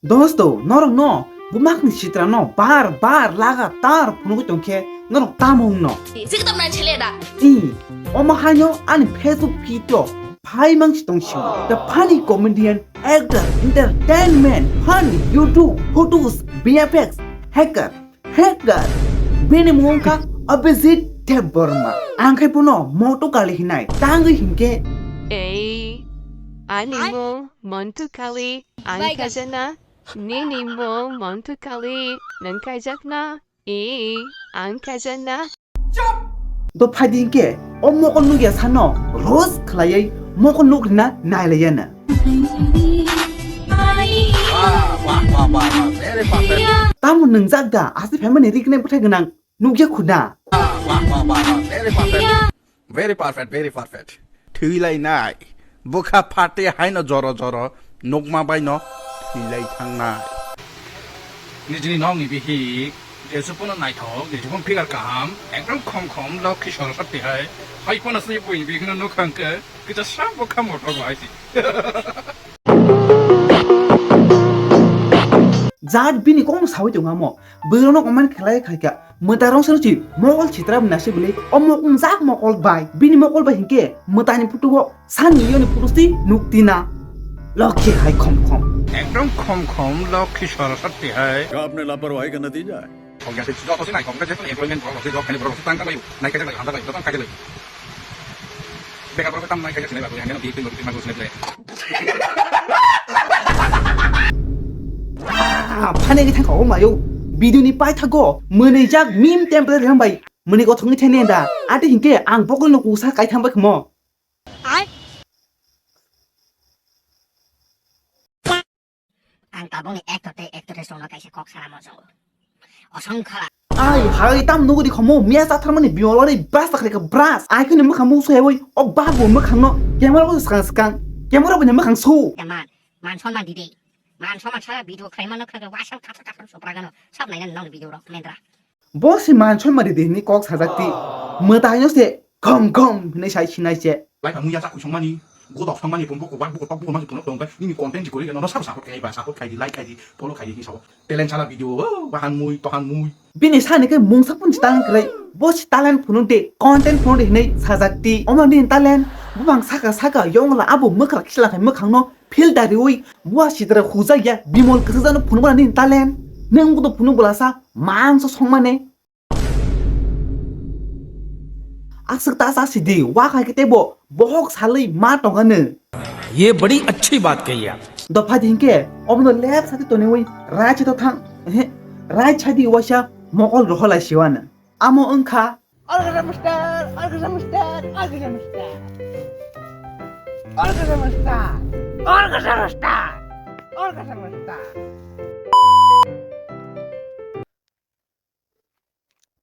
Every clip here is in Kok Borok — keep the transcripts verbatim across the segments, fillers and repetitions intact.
Dosto, norokno bumakni sitrano bar bar lagatar phunugwi tongkhe norok tamo wngno? Sikdam nai chele da. I, omo haino ani Facebook feed-o phaimang si tongsi. The funny comedian, actor, entertainment, funny, YouTube, photos, V F X, hacker, hacker. Bini mung wngkha Abhijit Debbarma. Ang khai bono Motu Kali hinai. Tangwi hinkhe. Ei, ani mung Montu Kali, ang kajana. Nini mung Montu Kali, nang kajakna. Ee, ang kajana. Do phaidi hinkhe, o mokol nukya sano roast khlaiwi mokol nukrina nailaiyana. Wah, wah, wah, wah, wah. Very perfect. Tamo nwngjak da, aswk phaimani riknai bwthai gwnang nukya khuda. Wah, wah, wah, wah, wah. Very perfect. Very perfect, very perfect. Thwilainai. Bwkha phate haino joro joro nukma baino thwilai thangnai. Nijini nokni bihik, jesu pono naithok, jesu pono figure kaham, ekdom khom khom, lokhi soroswti hai. Hai pono sini buini bihikno nukhang khe, kisa sabo kha mothok bai si. Jat bini kokno sawi tongamo, bwrwino comment khlai khaikha. Mwtarong sano si mokol sitra bini nasi bwle, o mokol jak mokol bai, bini mokol bai hinkhe mwtani photo o sani yoni photo si nuktina. Lokhi hai khom khom. Ekdom khom khom lokhi soroswti hai. क्या आपने लापरवाही का नतीजा है? Kok ya se joto se nai kok ka je employment bro se job kani bro se tang ka bai nai ka je bai handa bai joto kha je bai. Beka bro tam nai ka je se bai handa bi tin bi ma go se le. Ah, phane ke thang ko mayo. Video ni pai thago. Mwnwi jak meme template ram bai. Mwnwi ko thongni thene da. Ati hinkhe ang bokol no kusa kai thang bai khmo. Ang tabukni actor tei actress rokno kaisa kok sana muchungo. Osong khala. Ai, hai tam nuguri khomo, miya sa tharmani biwalwari bas ta khrika bras. Ai khani mukha mu soya boi, o babu mukhang no, camera bo skang skang, camera bo mukhang su. Eman, man sonman di de. Man sonman sa video khlai mano khlai wasang thap thap thap sopragano, sab naina nang video rok mendra. Bo se man sonma de ni kok sajak ti. Mwtai no se khom khom hinui sai sinai se. Lai phang ya sa khusong mani, godok song mani, pun boko wak boko tok boko mani pun tong kai. Nini content ji kori no sab support kai ba, support kai di, like kai di, follow kai di ni sabo. Talent sala video, oh, wahan mui, tohan mui. Bini sani ke mungsa pun si talent krai. Bo si talent phunuk de, content phunuk de hinui sajak ti. Omo nini talent, bubang saka saka yongla abo mwkra kisla khai mwkhang no. Filter riui bua sitra hujak ya bimol kwchajano phunukmani nini talent. Neng budo phunuk bwlasa mangso songmane. Aswk ta sa sidi wa khai khe tebo bohok salui ma tongano. ये बड़ी अच्छी बात कही आप। Dopha di hinkhe omono left side toniui right side thang. Ehe, right side waisa mokol roholai siwano. Amo wngkha Orgasm star, orgasm star, orgasm star. Orgasm star, orgasm star, orgasm star.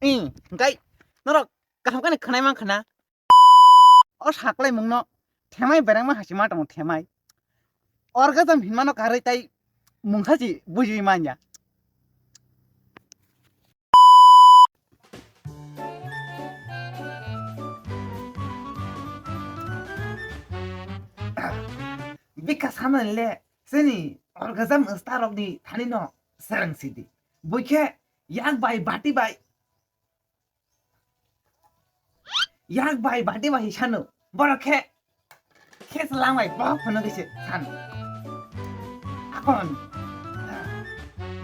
Ih, hingkai norok kaham kani khwnai man khna. O saklai mungno themai berengma hasi ma tong themai. Orgasm hinmano karwi tai mungsa si bujui manya. Bika samani le sini orgasm star rokni thani no serang sidi. Buikhe yak bai bati bai. Yak bai bati bai sanu. Borok khe khe selang bai bohok phano khe se sanu. Akon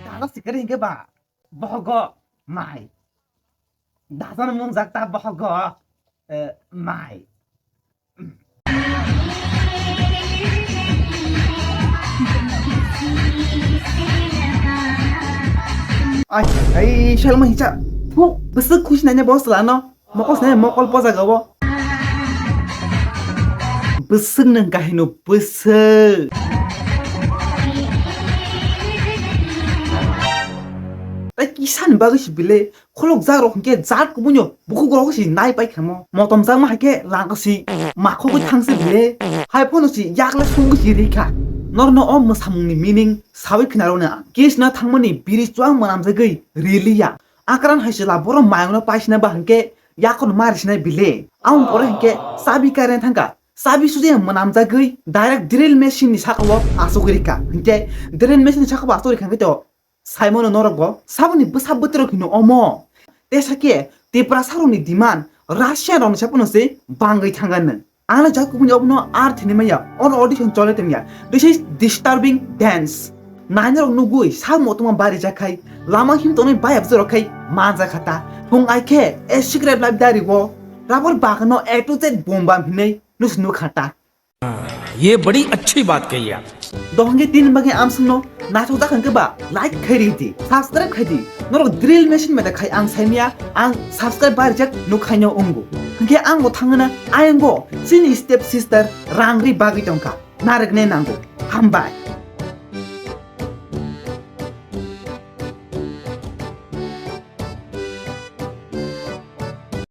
dalo sikari hingke ba bohogo mai. Dajan mungjak ta bohogo, eh, mai. Ai, ai, shalma hicha. Pu, besik khusi nanya bos lano. Mokol sene mokol pojaga o. Bwswk nwng kahino bwswk. Tai kisa ni bagwi si bile kholok jak rok hinkhe jat kubunyo bukhuk rok si nai pai khamo. Motom jak ma haikhe langka si makhogwi thangsi bile. Hai phano si yakle sungwi si rikha. Norno o mwsamungni meaning sawi khna rwna. Kis na thangmani biri chuang mwnamjagwi riliya. Akran hai sila borok mayungno paisina ba hinkhe yakon mari sinai bile. Ang pore hinkhe chabi kairani thangkha. Chabi sudi mwnamjagwi direct drill machine ni sakao asugwi rikha. Hinkhe drill machine ni sakao asugwi rikha hinkhe to saimono norokbo saboni bwsa bwtwirok hino omo. Tesa khe Tiprasa rokni demand Russian rokni sapono se bangwi thangano. Ano jak kubuni obono ar thini maya, ono audition chole tongya. This is disturbing dance. Nainarok nugwi sa motoma bari jakhai, lama him tonwi bayap jorok khai manja khata. Thung ai khe a secret life diary go. Rabor bagano A to Z bombam hinai nus nu khata. ये बड़ी अच्छी बात कही आप। Dohonge tin bagi amsungno naithok jak hwnkhe ba like khai ri di, subscribe khai di. Norok drill machine meda khai ang saimya ang subscribe barijak nuk khaino ungu. Hwnkhe ang bo thangna ayang go chini step sister rang ri bagwi tongkha. Narwkne nango. Hambai.